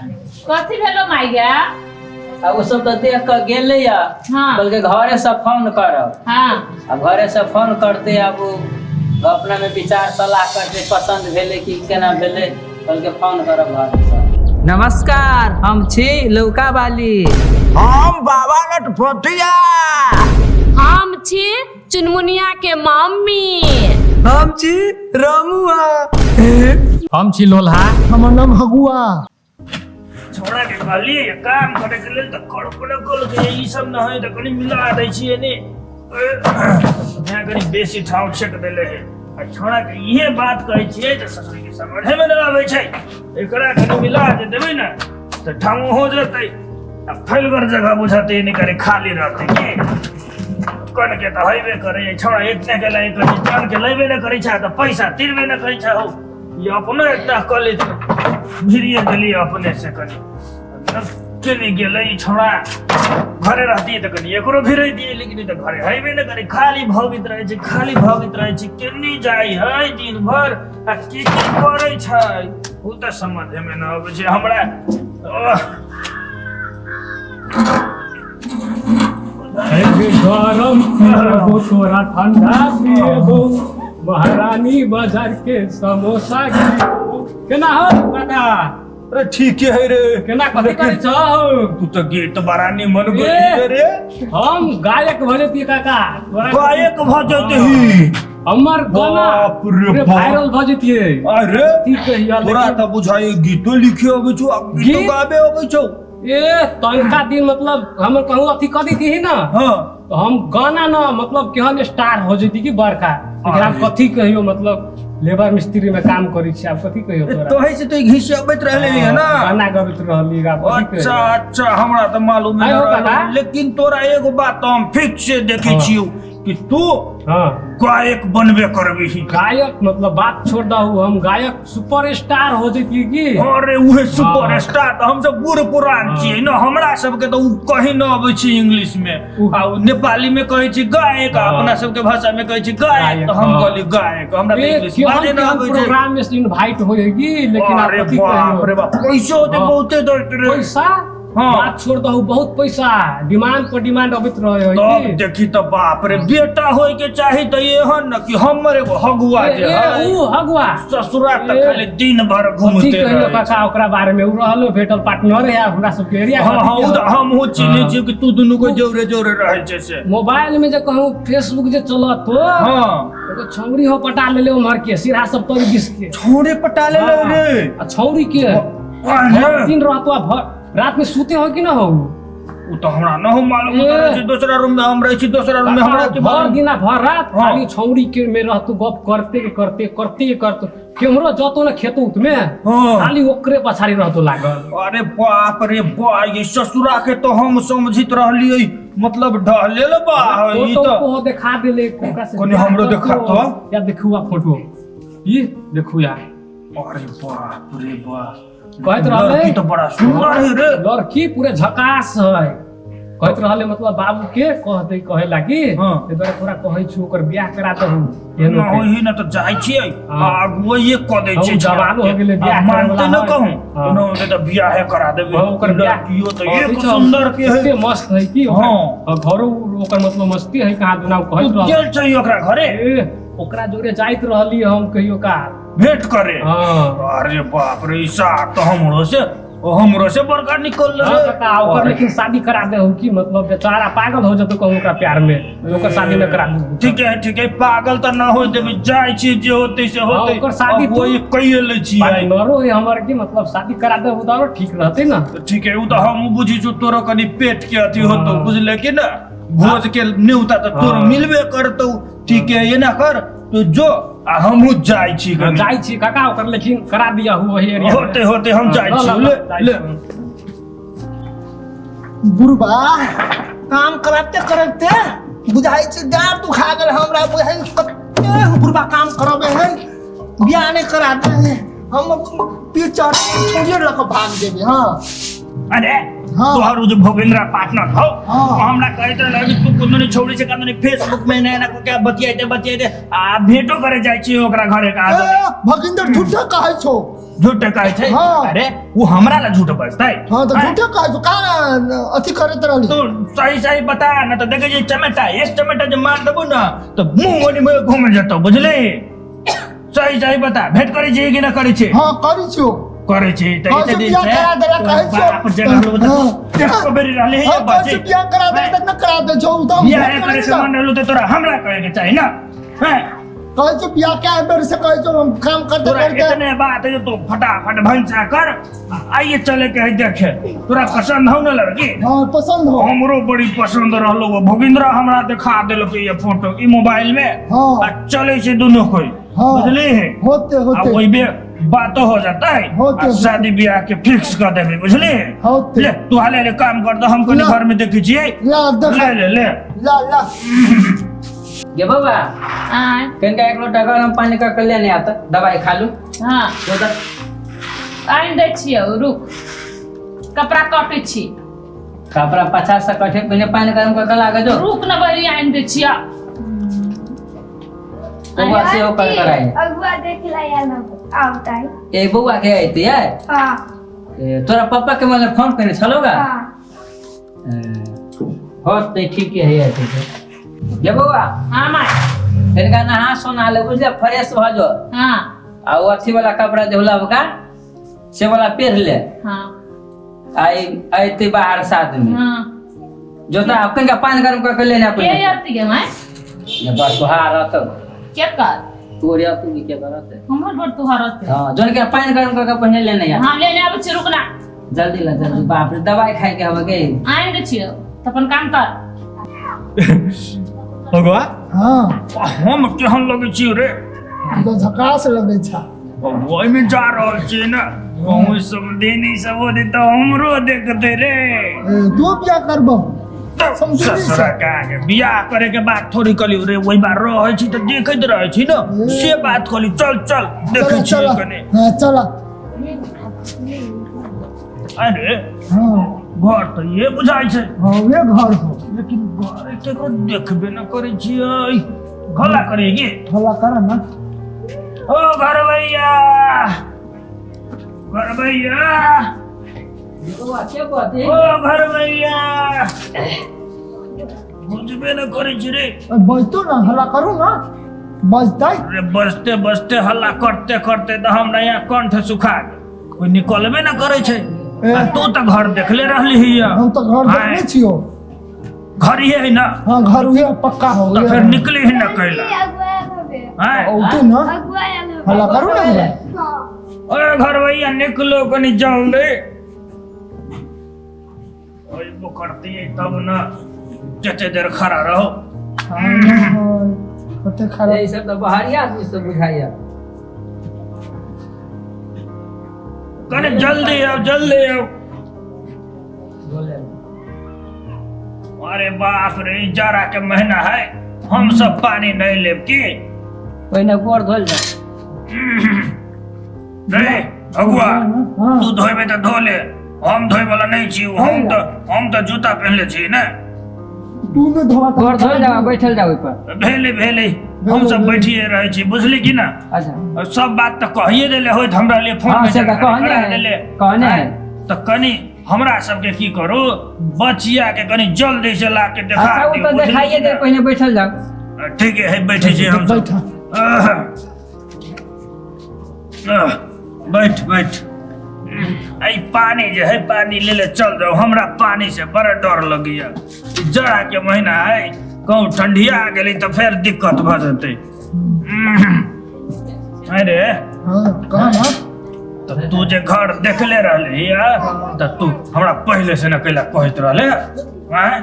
कथी भेलो माय गे? आ ओ सब तऽ देख कऽ गेलै या। कहलकै घरे से फोन करब। आ घरे से फोन करते, आब ओ अपना में विचार सलाह करते, पसंद भेलै कि केना भेलै। कहलकै फोन करब घरे से। नमस्कार, हम छी लौका वाली। हम बाबा लटपटिया। हम छी चुनमुनिया के मम्मी। हम छी रामुआ। हम छी लोल्हा। हमर नाम हगुआ। छोड़ा के कहलिए काम करे के लेल तऽ करबो न कलकै। ई सब न है तऽ कनि मिला दै छियै ने, यहाँ कनि बेसी ठाव छेक देले है। आ छोड़ा के इहे बात कहै छियै तऽ ससुर के समझे में न आबै छै। एकरा कनि मिला जे देबै ने तऽ ठाव हो जेतै आ फैलगर जगह बुझतै, नहि कनि खाली रहतै की कन के तऽ हेबे करै। छोड़ा इतने के लै कनि जान के लेबे न करै छै तऽ पैसा तिरबे न करै छै। हौ, ये अपनो इतना कॉलेज भिड़िए गेलिए अपने से कनि चलि गेलै। ई छोड़ा घरे रहती तऽ कनि एकरो भिड़ै दिए, लेकिन ई तऽ घरे हेबे नहि करै, खाली भगैत रहै छै, खाली भगैत रहै छै। केनी जाइ है दिन भर आ की की करै छै, ओ तऽ समझेमे नहि अबै छै हमरा। ओह, गरम पियबो तोरा, ठंडा पियबो, महारानी बाजार के समोसा खिएबो। केना हो काका? अरे, ठीक है रे। केना, कथी करै छौ? तू तऽ गीत बड़ा निमन ए! गइले रे। हम गायक भऽ जैतियै काका तोरा। गायक भऽ जैतही? हमर गाना बाप रे पूरे बाप। वायरल भऽ जैतियै। अरे, की कहिया। तोरा लेकिन तऽ बुझाइ गीतो लिखे अबै छौ आ गीतो गीत? गाबे अबै छौ। ए, तनका दिन मतलब हमर कहूँ अथी कऽ देती ना, तो हम गाना ना मतलब केहन स्टार हो जैती कि बड़का। लेकिन आब कथी कहियो, मतलब लेबर मिस्त्री में काम करै छी, आब कथी कहियो तोरा। तोहे से तो घिस अबैत रहले है ना। गाना गबैत रहली, आब कथी कहियो। अच्छा अच्छा, हमरा तऽ मालूम आइ नहि हो रहल। काका। लेकिन तोरा एगो बात तऽ हम फिक्स से देखै छियौ कि तू गायक बनबे करबही। गायक मतलब बात छोड़ दहु, हम गायक सुपर स्टार हो जैती की। अरे, उहे सुपर स्टार तऽ हमसब बूढ़ पुरान छियै ने, हमरा सबके तऽ उ कहीं न अबै छै इंग्लिश में। आ उ नेपाली में कहै छै गायक, आ अपना सबके भाषा में कहै छै गायक। गायक, तऽ हम कहली गायक, हमरा तऽ ए, इंग्लिश केहन बाजे न केहन अबै छै। प्रोग्राम में से इनवाइट होय की, लेकिन आब अरे कथी बाप कहियो। रे बाप, पैसो होते बहुते दैत रे। पैसा? बात छोड़ दहु, बहुत पैसा, डिमांड पर डिमांड अबैत रहे है तब की। देखी तऽ बाप रे, बेटा होय के चाही तऽ एहन न कि हमर एगो हगुआ ए, जे ए, है ऊ हगुआ ससुरा तक ए, खाली दिन भर कथी घूमते कहियो रहे। काका, ओकरा बारे में ऊ रहलो भेटल पार्टनर है हमरा सबके एरिया। हाँ, उ तऽ हमहूँ चिन्है छियै कि तू दुनू के जोरे जोरे रहै छै से। मोबाइल में जे कहूँ फेसबुक जे चलत तो एगो छौरी हो पटा लेले उम्हर के सिरा सब तोरी दिस के। छौरे पटा लेले रे? आ छौरी के अरे। दिन रहतो आ भर रात में सुते हो कि ना हो? उ तऽ हमरा न हो मालूम। ए। उ तऽ रहै छै दोसरा रूम में, हम रहै छी दोसरा रूम में, हमरा की भर मालूम। दिन आ भर रात खाली छौरी के में रहतो, गप करते के करते करते के करते, केम्हरो जतो न खेतो उत में खाली ओकरे पछाड़ी रहतो लागल। अरे बाप रे बा, ये ससुरा के तो हम समझित रहलियै मतलब ढहलेल बा ई। फोटो तऽ को देखा देले कोका से। कनि हमरो देखा तो। या देखुआ फोटो, ई देखू या। अरे बाप रे बाप। कहैत रहले लड़की तो बड़ा सुंदर है रे। लड़की पूरे झकास है। कहैत रहले मतलब बाबू के कह दे कहे लागी, एहि दुआरे तोरा कहै छु ओकर बियाह करा दहु एहनो न के। होई न तऽ जाइ छियै आगुए कऽ दै हाँ, छियै। उ जवानो हो गेलै, बियाह आ करे मानते वाला न है। कहूँ न होतै तऽ बियाहे करा देबै। हाँ, ओकर बियाह लड़कियो तऽ हाँ, एक देखो, सुंदर के है। एते मस्त है कि ओकर- हाँ, घरो ओकर मतलब मस्ती है कहाँ दुना कहैत तू रहल। गेल छही ओकरा घरे? ए, ओकरा जोरे जाइत रहली हम कहियो काल भेंट करे। अरे बाप रे, ईसा तऽ हमरो से बड़का निकल हाँ, रे। काका, ओकर लेकिन शादी करा दे हो कि मतलब बेचारा पागल हो जतो कहूँ ओकरा प्यार में, ओकर शादी न करा दे। ठीक है, ठीक है, पागल तऽ न हो देबै, जाइ छी, जे होतै से हाँ, होतै। ओकर शादी अब वही कहिए लै छी आइ। पार्टनरो है हमर की मतलब शादी करा दे हो तऽ ठीक रहतै ना। ठीक है, उ तऽ हमहूँ बुझै छु तोरो कनि पेट के अथी होतौ। बुझले कि ना, भोज के न्योता तऽ तोरो मिलबे करतौ। ठीक है, एना कर, तू जो आ हमहूँ जाइ छी कनि। जाइ छी काका, ओकर लेकिन करा दिया हूँ वही एरिया में। होते होते, हम जाइ ल, छी। ल, ले जाइ ले छी। बुढ़बा काम कराते कराते बुझाइ छै डाँर दुखा गेल हमरा। बुझाइ कते बुढ़बा काम करबे है, बियाह नहि करा दे है। हम पीछे छोड़िए लऽ कऽ भाग जेबै। हाँ। अरे, तोहर उ जे भोगेंद्रा पार्टनर हौ, हमरा कहैत रहल कि तू कोनो नहीं छोड़ी छै कानो फेसबुक में नया ना क्या बतियाइते बतियाइते आ भेंटो करे जाइ छी ओकरा घरे का। ए, भगिंदर झूठा कहै छौ। झूठ कहै छै। हाँ। अरे वो हमरा ला झूठ बजतै। हाँ तो आँय? झूठे कहै छौ, का अथी करैत रहली? तू सही सही बता न तऽ देखै छियै चमेटा, एक चमेटा जे मार देबौ न तऽ मुँह ओनी में घूम जेतौ, बुझली? सही सही बता, भेंट करै छी कि न करै छी? हाँ करै छियौ। करै छी तऽ कहै एते छियौ दिन बियाह से करा देला, कहै छियौ। बाप जे रहलो तऽ हाँ। एको बेरी रहले हाँ, है कहै बाजी। छियौ बियाह करा देला तऽ न करा दै छौ, तऽ हम बियाह भेंट करे करै से छी। मन रहलो तऽ तोरा हमरा कहे के चाही ना? हैं? कहै छियौ बियाह कए बेर से कहै छियौ, हम काम करते तोरा करते। इतने बात है तो फटाफट भंसा कर, आइए चले के है देखे। तोरा पसंद हो न लड़की? हाँ पसंद हो। हमरो बड़ी पसंद रहलो वो भोगिंद्रा, हमरा दिखा देलक ये फोटो ई मोबाइल में। हाँ। आ चले छै दुनू कोई। हाँ। बुझली? होते आ होते ओहि बे बातो हो जाता है। होते, आ होते। शादी ब्याह के फिक्स कर देबे, बुझली? होते। ले तू हाले ले काम कर दे, हम कनी ला। घर में देखै छियै। ला देख। ले ले ले। ला ला। गे बौआ, आँय? कनिका एक लोटा गरम पानी कर के लेने आता, दवाई खा लू। हाँ। जो तऽ। आनि दै छियौ, रुक, कपड़ा कटै छी। कपड़ा पछा से कटे, पहले पानी गरम कर के लागे जो। रुक न बड़ी, आनि दै छियौ। बौआ सेहो कर कराई। अगुआ देख ला आयल आवता है। ए बौआ के अयतै यै? हाँ। ए, तोरा पप्पा के मतलब फोन केने छलौ गा? हाँ। हो तऽ ठीक है, अयतै तऽ। गे बौआ। हाँ माय। कनिका नहा सोना ले, बुझले? फ्रेश भऽ जो। हाँ। आ ओ अथी वाला कपड़ा जे होला का से वाला पहिर ले। हाँ। आई अयतै बाहर साथ में। हाँ। जो तऽ आब कनिका पानि गरम कर के लेने के अपने। अयतै गे माय? ने बस तोहार रहतौ। के कर? तोरे तू के करत? हमर बड़ तुहार रहतै। हाँ, जोन के पानि गरम कर के पहिने लेने आ। हाँ लेने आबै छी, रुक ना। जल्दी ला जल्दी, बाप रे दवाई खाइ के हवे के। आनि दै छियौ तऽ अपन काम कर। अगुआ। हाँ। हम केहन लगै छी रे? तू तऽ झकास लगै छ। ओहिमे जा रहल छियै ने, कहूँ समधिनी सब होतै तऽ हमरो देखतै रे। ए, तू बियाह करबो? समझी ससुरा के बियाह करे के बात थोड़ी कहलियौ रे, ओहि बार रहै छी तऽ देखैत रहै छी ने, से बात कहली। चल चल देखै चल छियै चल। कने। हाँ चल। अरे हाँ। घर तऽ ये बुझाइ छै। हाँ वे घर हो। लेकिन घर केकरो देखबे न करै छियै, हल्ला करियै की? हल्ला कर ना। ओ घर भैया, घर भैया। बौआ के कहतै? ओ घर भैया, बुझबे न करै छी रे। बजतो ना, हल्ला करू ना, बजतै। अरे बजते बजते हल्ला करते करते तऽ हमरा यहाँ कंठ सुखा गेल, कोई निकलबे न करै छै। आ तू तऽ घर देखले रहली हिया। हम तऽ घर देखने छियौ। घर ही है ना? हाँ घर उहे पक्का हो। तऽ फेर निकली ही न कैला? अगुआ आयल हबे। आँय? औतै ना। अगुआ आयल हबे। हल्ला करू ना हल्ला। हाँ। ओए घर भैया निकलो कनी जल्दी। ओए करती तब ना, जते देर खड़ा रहो। हाँ, कते खड़ा। ई सब तऽ बाहरी आदमी सब बुझाइया। कनी जल्दी आओ, जल्दी आओ। बोले। अरे बाप रे, ई जाड़ा के महीना है, हम सब पानी नहीं लेब की? पहिने गोर धोल जा। रे अगुआ। हाँ। तू धोबे तऽ धो ले, हम धोए वाला नहीं छी। हम तऽ जूता पहनले छी ने। तू ने धोआ। गोर धोल जा, बैठल जा ओहि पर। भेले भेले, हम सब बैठिए रहे छी, बुझली कि ना? अच्छा। सब बात तऽ कहिए देले होइत हमरा लिए फोन हाँ, में से तऽ जानकारी कहने करा है, देले। कहने है। तऽ कनी हमरा सबके की करू, बचिया के कनी जल्दी से ला के देखा अच्छा, ओ दियौ, तऽ बुझली देखाइए कि दे, ना? पहिने बैठल जाओ। ठीक है, बैठे छी हम सब। बैठा। आह। आह, बैठ बैठ। आई पानी जे है, पानी ले ले चल जाओ, हमरा पानी से बड़ा डर लगैया। ई जाड़ा के महीना है, कहूँ ठंडिया आ गेली तऽ फेर दिक्कत भऽ जेतै। अरे। हाँ कहा ना। तऽ तू जे घर देखले रहली तऽ तू हमरा पहिले से न कैला कहैत रहले? आँय?